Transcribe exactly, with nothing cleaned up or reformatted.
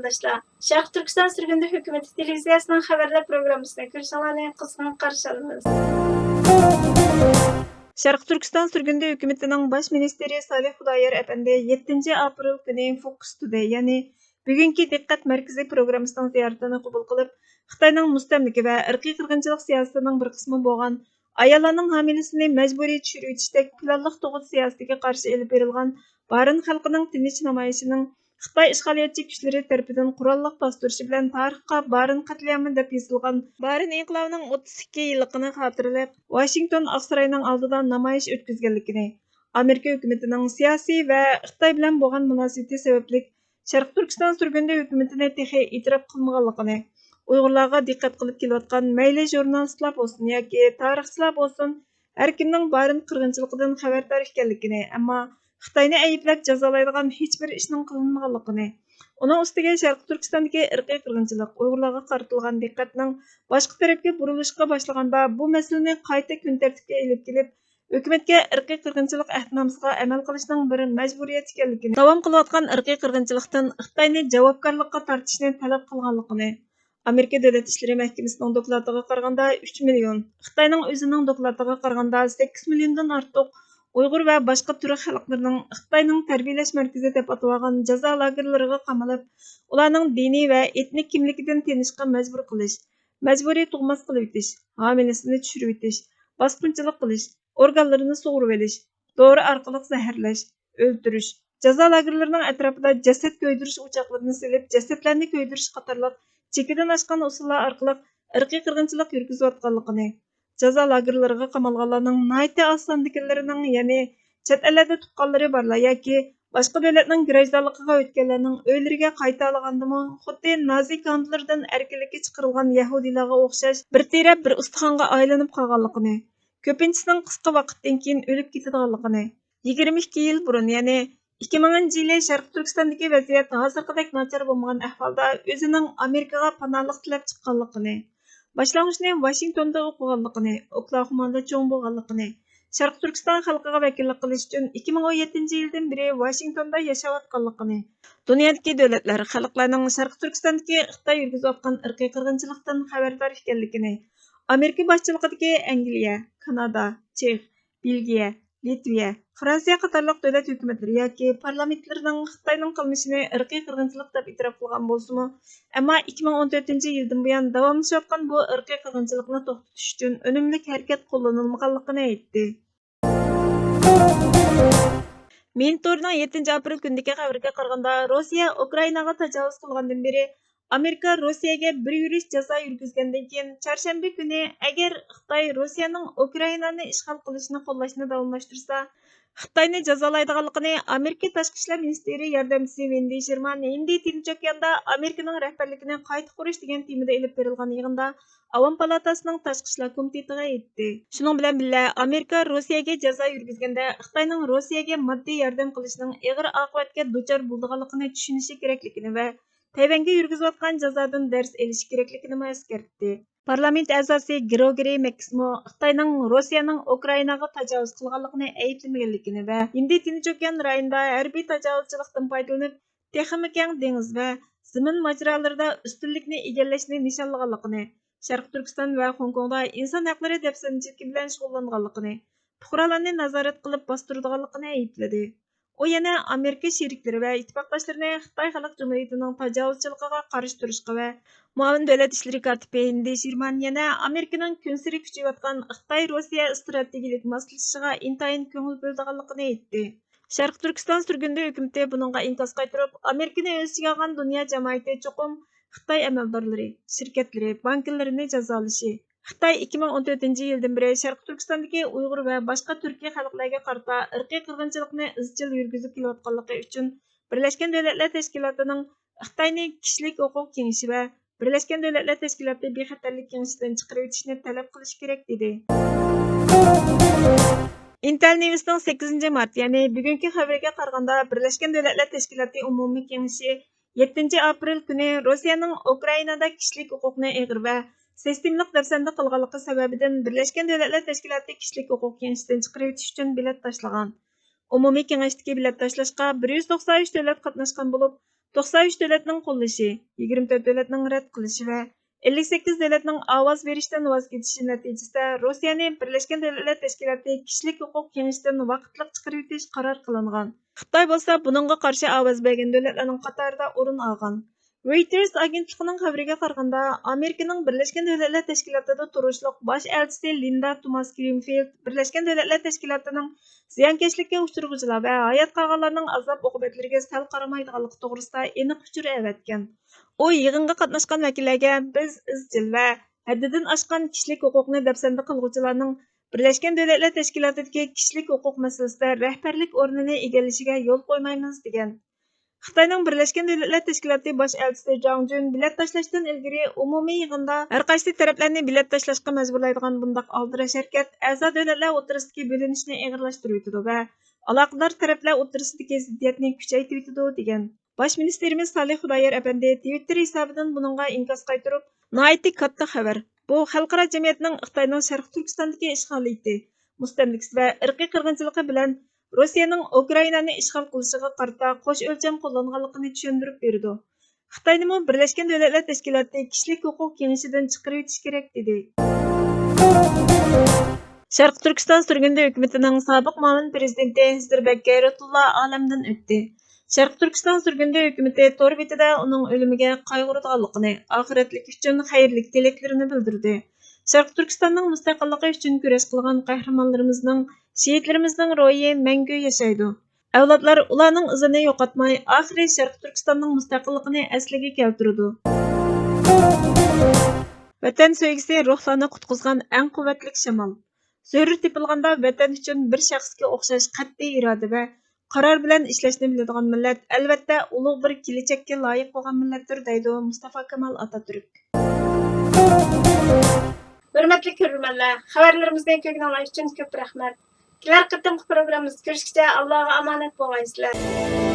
قېرىنداشلار، شەرقىي تۈركىستان سۈرگۈندە ھۆكۈمىتى تېلېۋىزىيەسىنىڭ خەۋەرلەر پروگراممىسىنى كۆرۈشۈڭلارنى قىزغىن قارشى ئالىمىز. شەرقىي تۈركىستان سۈرگۈندە ھۆكۈمىتىنىڭ باش مىنىستىرى سالىھ خۇدايار ئەپەندى يەتتىنچى ئاپرېل كۈنى فوكۇس تۇدەي، يەنى بۈگۈنكى دىققەت مەركىزى پروگراممىسىنىڭ زىيارىتىنى قوبۇل قىلىپ، خىتاينىڭ مۇستەملىكە ۋە ئىرقىي قىرغىنچىلىق سىياسىتىنىڭ بىر قىسمى بولغان ئاياللارنىڭ ھامىلىسىنى مەجبۇرىي چۈشۈرۈۋېتىشتەك پىلانلىق تۇغۇت سىياسىتىگە قارشى ئېلىپ بېرىلغان بارىن خەلقىنىڭ تىنچ نامايىشىنىڭ خىتاي ئىشغالىيەتچى كۈچلىرى تەرىپىدىن قوراللىق باستۇرۇشى بىلەن تارىخقا بارىن قەتلىئامى دەپ يېزىلغان بارىن ئىنقىلابىنىڭ ئوتتۇز ئىككى يىللىقىنى خاتىرىلەپ، ۋاشىنگتون ئاقساراينىڭ ئالدىدا نامايىش ئۆتكۈزگەنلىكىنى، ئامېرىكا ھۆكۈمىتىنىڭ سىياسىي ۋە خىتاي بىلەن بولغان مۇناسىۋىتى سەۋەبلىك شەرقىي تۈركىستان سۈرگۈندە ھۆكۈمىتىنى تېخى ئېتىراپ قىلمىغانلىقىنى، ئۇيغۇرلارغا دىققەت قىلىپ كېلىۋاتقان مەيلى ژۇرنالىستلار بولسۇن ياكى تارىخچىلار بولسۇن، ھەر كىمنىڭ بارىن قىرغىنچىلىقىدىن خەۋەردار ئىكەنلىكىنى، ئەمما خىتاينى ئەيىبلەپ جازالايدىغان ھېچبىر ئىشنىڭ قىلىنمىغانلىقىنى، ئۇنىڭ ئۈستىگە شەرقىي تۈركىستاندىكى ئىرقىي قىرغىنچىلىق، ئۇيغۇرلارغا قارىتىلغان دىققەتنىڭ باشقا تەرەپكە بۇرۇلۇشقا باشلىغاندا، بۇ مەسىلىنى قايتا كۈن تەرتىپكە ئېلىپ كېلىپ، ھۆكۈمەتكە ئىرقىي قىرغىنچىلىق ئەھدىنامىسىغا ئەمەل قىلىشنىڭ بىر مەجبۇرىيەت ئىكەنلىكىنى، داۋام قىلىۋاتقان ئىرقىي قىرغىنچىلىقتىن خىتاينى جاۋابكارلىققا تارتىشنى تەلەپ قىلغانلىقىنى، ئامېرىكا دۆلەت ئىشلىرى مەھكىمىسىنىڭ دوكلاتىغا قارىغاندا، ئۈچ مىليون، خىتاينىڭ ئۆزىنىڭ دوكلاتىغا قارىغاندا، سەككىز مىليوندىن ئارتۇق ئۇيغۇر ۋە باشقا تۈرك خەلقلىرىنىڭ خىتاينىڭ تەربىيەلەش مەركىزى دەپ ئاتىۋالغان جازا لاگېرلىرىغا قامىلىپ، ئۇلارنىڭ دىنىي ۋە ئېتنىك كىملىكىدىن تىنىشقا مەجبۇر قىلىش، مەجبۇرىي تۇغماس قىلىۋېتىش، ھامىلىسىنى چۈشۈرۈۋېتىش، باسقۇنچىلىق قىلىش، ئورگانلىرىنى سۇغۇرۇۋېلىش، دورا ئارقىلىق زەھەرلەش، ئۆلتۈرۈش، جازا لاگېرلىرىنىڭ ئەتراپىدا جەسەت كۆيدۈرۈش ئوچاقلىرىنى سېلىپ، جەسەتلەرنى كۆيدۈرۈش قاتارلىق چېكىدىن ئاشقان ئۇسۇللار ئارقىلىق ئىرقىي قىرغىنچىلىق يۈرگۈزۈۋاتقانلىقىنى، جازا لاگېرلىرىغا قامالغانلارنىڭ ناھايىتى ئاز ساندىكىلىرىنىڭ، يەنى چەت ئەللەردە تۇغقانلىرى بارلار ياكى باشقا دۆلەتنىڭ گىراژدانلىقىغا ئۆتكەنلەرنىڭ ئۆيلىرىگە قايتالىغاندىمۇ، خۇددى نازى كامپلىرىدىن ئەركىنلىككە چىقىرىلغان يەھۇدىيلارغا ئوخشاش بىر تېرە، بىر ئۇستىخانغا ئايلىنىپ قالغانلىقىنى، كۆپىنچىسىنىڭ قىسقا ۋاقىتتىن كېيىن ئۆلۈپ كېتىدىغانلىقىنى، يىگىرمە ئىككى يىل بۇرۇن، يەنى ئىككى مىڭىنچى يىلى شەرقىي تۈركىستاندىكى ۋەزىيەت ھازىرقىدەك ناچار بولمىغان ئەھۋالدا ئۆزىنىڭ ئامېرىكىغا پاناھلىق تىلەپ چىققانلىقىنى، باشلانغۇچنى ۋاشىنگتوندا ئوقۇغانلىقىنى، ئوكلاھومادا چوڭ بولغانلىقىنى، شەرقىي تۈركىستان خەلقىگە ۋەكىللىك قىلىش ئۈچۈن ئىككى مىڭ ئون يەتتىنچى يىلدىن بېرى ۋاشىنگتوندا ياشاۋاتقانلىقىنى، دۇنيادىكى دۆلەتلەر، خەلقلەرنىڭ شەرقىي تۈركىستاندىكى خىتاي يۈرگۈزۈۋاتقان ئىرقىي قىرغىنچىلىقتىن خەۋەردار ئىكەنلىكىنى، ئامېرىكا باشچىلىقىدىكى ئەنگلىيە، كانادا، چېخ، بېلگىيە، لىتۋىيە، فرانسىيە قاتارلىق دۆلەت ھۆكۈمەتلىرى ياكى پارلامېنتلىرىنىڭ خىتاينىڭ قىلمىشىنى ئىرقىي قىرغىنچىلىق دەپ ئېتىراپ قىلغان بولسىمۇ، ئەمما ئىككى مىڭ ئون تۆتىنچى يىلدىن بۇيان داۋاملىشىۋاتقان بۇ ئىرقىي قىرغىنچىلىقنى توختىتىش ئۈچۈن ئۈنۈملۈك ھەرىكەت قوللىنىلمىغانلىقىنى ئېيتتى. مىنتورنىڭ يەتتىنچى ئاپرېل كۈنىدىكى خەۋىرىگە قارىغاندا، روسىيە ئۇكرائىناغا تاجاۋۇز قىلغاندىن بېرى، ئامېرىكا روسىيەگە بىر يۈرۈش جازا يۈرگۈزگەندىن كېيىن، چارشەنبە كۈنى ئەگەر خىتاي روسىيەنىڭ ئۇكرائىنانى ئىشغال قىلىشىنى قوللاشنى داۋاملاشتۇرسا، خىتاينى جازالايدىغانلىقىنى ئامېرىكا تاشقى ئىشلار مىنىستىرى ياردەمچىسى ۋېندى شېرمان ھىندى تىنچ ئوكياندا ئامېرىكىنىڭ رەھبەرلىكىنى قايتا قۇرۇش دېگەن تېمىدا ئېلىپ بېرىلغان يىغىندا ئاۋام پالاتاسىنىڭ تاشقى ئىشلار كومىتېتىغا ئېيتتى. شۇنىڭ بىلەن بىللە، ئامېرىكا روسىيەگە جازا يۈرگۈزگەندە، خىتاينىڭ روسىيەگە ماددىي ياردەم قىلىشىنىڭ ئېغىر ئاقىۋەتكە دۇچار بولىدىغانلىقىنى چۈشىنىشى كېرەكلىكىنى ۋە تەيۋەنگە يۈرگۈزۈۋاتقان جازادىن دەرس ئېلىشى كېرەكلىكىنىمۇ ئەسكەرتتى. پارلامېنت ئەزاسى گرېگورىي مەكسىمو خىتاينىڭ روسىيەنىڭ ئۇكرائىناغا تاجاۋۇز قىلغانلىقىنى ئەيىبلىمىگەنلىكىنى ۋە ھىندى تىنچ ئوكيان رايونىدا ھەربىي تاجاۋۇزچىلىقتىن پايدىلىنىپ، تېخىمۇ كەڭ دېڭىز ۋە زېمىن ماجىرالىرىدا ئۈستۈنلۈكنى ئىگىلەشنى نىشانلىغانلىقىنى، شەرقىي تۈركىستان ۋە خوڭكوڭدا ئىنسان ھەقلىرى دەپسەندىچىلىكى بىلەن شۇغۇللانغانلىقىنى، پۇقرالارنى نازارەت قىلىپ باستۇرىدىغانلىقىنى ئەيىبلىدى. ئۇ يەنە ئامېرىكا شېرىكلىرى ۋە ئىتتىپاقداشلىرىنى خىتاي خەلق جۇمھۇرىيىتىنىڭ تاجاۋۇزچىلىقىغا قارشى تۇرۇشقا ۋە مۇئاۋىن دۆلەت ئىشلىرى كاتىپى ھىندى شېرمان يەنە ئامېرىكىنىڭ كۈنسېرى كۈچىيىۋاتقان خىتاي روسىيە ئىستراتېگىيىلىك ماسلىشىشىغا ئىنتايىن كۆڭۈل بۆلىدىغانلىقىنى ئېيتتى. شەرقىي تۈركىستان سۈرگۈندە ھۆكۈمىتى بۇنىڭغا ئىنكاس قايتۇرۇپ، ئامېرىكىنى ئۆز ئىچىگە ئالغان دۇنيا جامائىتى چوقۇم خىتاي ئەمەلدارلىرى، شىركەتلىرى، بانكىلىرىنى جازالىشى، خىتاي ئىككى مىڭ ئون تۆتىنچى يىلدىن بېرى شەرقىي تۈركىستاندىكى ئۇيغۇر ۋە باشقا تۈركىي خەلقلەرگە قارىتا ئىرقىي قىرغىنچىلىقنى ئىزچىل يۈرگۈزۈپ كېلىۋاتقانلىقى ئۈچۈن، بىرلەشكەن دۆلەتلەر تەشكىلاتىنىڭ خىتاينى كىشىلىك ھوقۇق كېڭىشى ۋە بىرلەشكەن دۆلەتلەر تەشكىلاتى بىخەتەرلىك كېڭىشىدىن چىقىرىۋېتىشنى تەلەپ قىلىشى كېرەك، دېدى. ئىنتېل نيۇسنىڭ سەككىزىنچى مارت، يەنى بۈگۈنكى خەۋىرىگە قارىغاندا، بىرلەشكەن دۆلەتلەر تەشكىلاتى ئومۇمىي كېڭىشى يەتتىنچى ئاپرېل كۈنى روسىيەنىڭ ئۇكرائىنادا كىشىلىك ھوقۇقنى ئېغىر ۋە سىستېمىلىق دەپسەندە قىلغانلىقى سەۋەبىدىن، بىرلەشكەن دۆلەتلەر تەشكىلاتى كىشىلىك ھوقۇق كېڭىشىدىن چىقىرىۋېتىش ئۈچۈن بېلەت تاشلىغان. ئومۇمىي كېڭەشتىكى بېلەت تاشلاشقا بىر يۈز توقسان ئۈچ دۆلەت قاتناشقان بولۇپ، توقسان ئۈچ دۆلەتنىڭ قوللىشى، يىگىرمە تۆت دۆلەتنىڭ رەت قىلىشى ۋە ئەللىك سەككىز دۆلەتنىڭ ئاۋاز بېرىشتىن ۋاز كېچىشى نەتىجىسىدە، روسىيەنى بىرلەشكەن دۆلەتلەر تەشكىلاتى كىشىلىك ھوقۇق كېڭىشىدىن ۋاقىتلىق چىقىرىۋېتىش قارار قىلىنغان. خىتاي بولسا بۇنىڭغا قارشى ئاۋاز بەرگەن دۆلەتلەرنىڭ قاتارىدا ئورۇن ئالغان. رويتېرس ئاگېنتلىقىنىڭ خەۋىرىگە قارىغاندا، ئامېرىكىنىڭ بىرلەشكەن دۆلەتلەر تەشكىلاتىدا تۇرۇشلۇق باش ئەلچىسى لىندا توماس گرىنفىلد بىرلەشكەن دۆلەتلەر تەشكىلاتىنىڭ زىيانكەشلىككە ئۇچرىغۇچىلار ۋە ھايات قالغانلارنىڭ ئازاب ئوقۇبەتلىرىگە سەل قارىمايدىغانلىقى توغرىسىدا ئېنىق ئۇچۇر ئەۋەتكەن. ئۇ يىغىنغا قاتناشقان ۋەكىللەرگە، بىز ئىزچىل ۋە ھەددىدىن ئاشقان كىشىلىك ھوقۇقنى دەپسەندە قىلغۇچىلارنىڭ بىرلەشكەن دۆلەتلەر تەشكىلاتىدىكى كىشىلىك ھوقۇق مەسىلىسىدە رەھبەرلىك ئورنىنى ئىگىلىشىگە يول قويمايمىز، دېگەن. خىتاينىڭ بىرلەشكەن دۆلەتلەر تەشكىلاتى باش ئەلچىسى جاڭ جۈن بېلەت تاشلاشتىن ئىلگىرى ئومۇمىي يىغىندا ھەرقايسى تەرەپلەرنى بېلەت تاشلاشقا مەجبۇرلايدىغان بۇنداق ئالدىراش ھەرىكەت ئەزا دۆلەتلەر ئوتتۇرىسىدىكى بۆلۈنۈشنى ئېغىرلاشتۇرۇۋېتىدۇ ۋە ئالاقىدار تەرەپلەر ئوتتۇرىسىدىكى زىددىيەتنى كۈچەيتىۋېتىدۇ، دېگەن. باش مىنىستىرىمىز سالىھ خۇدايار ئەپەندى تىۋىتتېر ھېسابىدىن بۇنىڭغا ئىنكاس قايتۇرۇپ، ناھايىتى كاتتا خەۋەر. بۇ خەلقئارا جەمئىيەتنىڭ خىتاينىڭ شەرقىي تۈركىستاندىكى ئىشغالىيىتى، مۇستەملىكىسى ۋە ئىرقىي قىرغىنچىلىقى بىلەن روسىيەنىڭ ئۇكرائىنانى ئىشغال قىلىشىغا قارىتا قوش ئۆلچەم قوللانغانلىقىنى چۈشەندۈرۈپ بېرىدۇ. خىتاينىمۇ بىرلەشكەن دۆلەتلەر تەشكىلاتى كىشىلىك ھوقۇق كېڭىشىدىن چىقىرىۋېتىش كېرەك، دېدى. شەرقىي تۈركىستان سۈرگۈندە ھۆكۈمىتىنىڭ سابىق مۇئاۋىن پىرېزىدېنتى ھىزىر بەگ غەيرەتۇللا ئالەمدىن ئۆتتى. شەرقىي تۈركىستان سۈرگۈندە ھۆكۈمىتى تور بېتىدە ئۇنىڭ ئۆلۈمىگە قايغۇرىدىغانلىقىنى، ئاخىرەتلىك ئۈچۈن خەيرلىك تىلەكلىرىنى بىلدۈردى. شەرقىي تۈركىستاننىڭ مۇستەقىللىقى ئۈچۈن كۈرەش قىلغان قەھرىمانلىرىمىزنىڭ، شېھىتلىرىمىزنىڭ روھى مەڭگۈ ياشايدۇ. ئەۋلادلار ئۇلارنىڭ ئىزىنى يوقاتماي، ئاخىرى شەرقىي تۈركىستاننىڭ مۇستەقىللىقىنى ئەسلىگە كەلتۈرىدۇ. ۋەتەن سۆيگۈسى روھلارنى قۇتقۇزغان ئەڭ قۇۋۋەتلىك شامال. زۆرۈر تېپىلغاندا ۋەتەن ئۈچۈن بىر شەخسكە ئوخشاش قەتئىي ئىرادە ۋە قارار بىلەن ئىشلەشنى بىلىدىغان مىللەت، ئەلۋەتتە، ئۇلۇغ بىر كېلەچەككە لايىق بولغان مىللەتتۇر، دەيدۇ مۇستافا كامال ئاتاتۈرك. ھۆرمەتلىك كۆرۈرمەنلەر، خەۋەرلىرىمىزنى كۆرگىنىڭلار ئۈچۈن كۆپ رەھمەت. كېلەر قېتىمقى پروگراممىمىزدا كۆرۈشكىچە ئاللاغا ئامانەت بولغايسىلەر.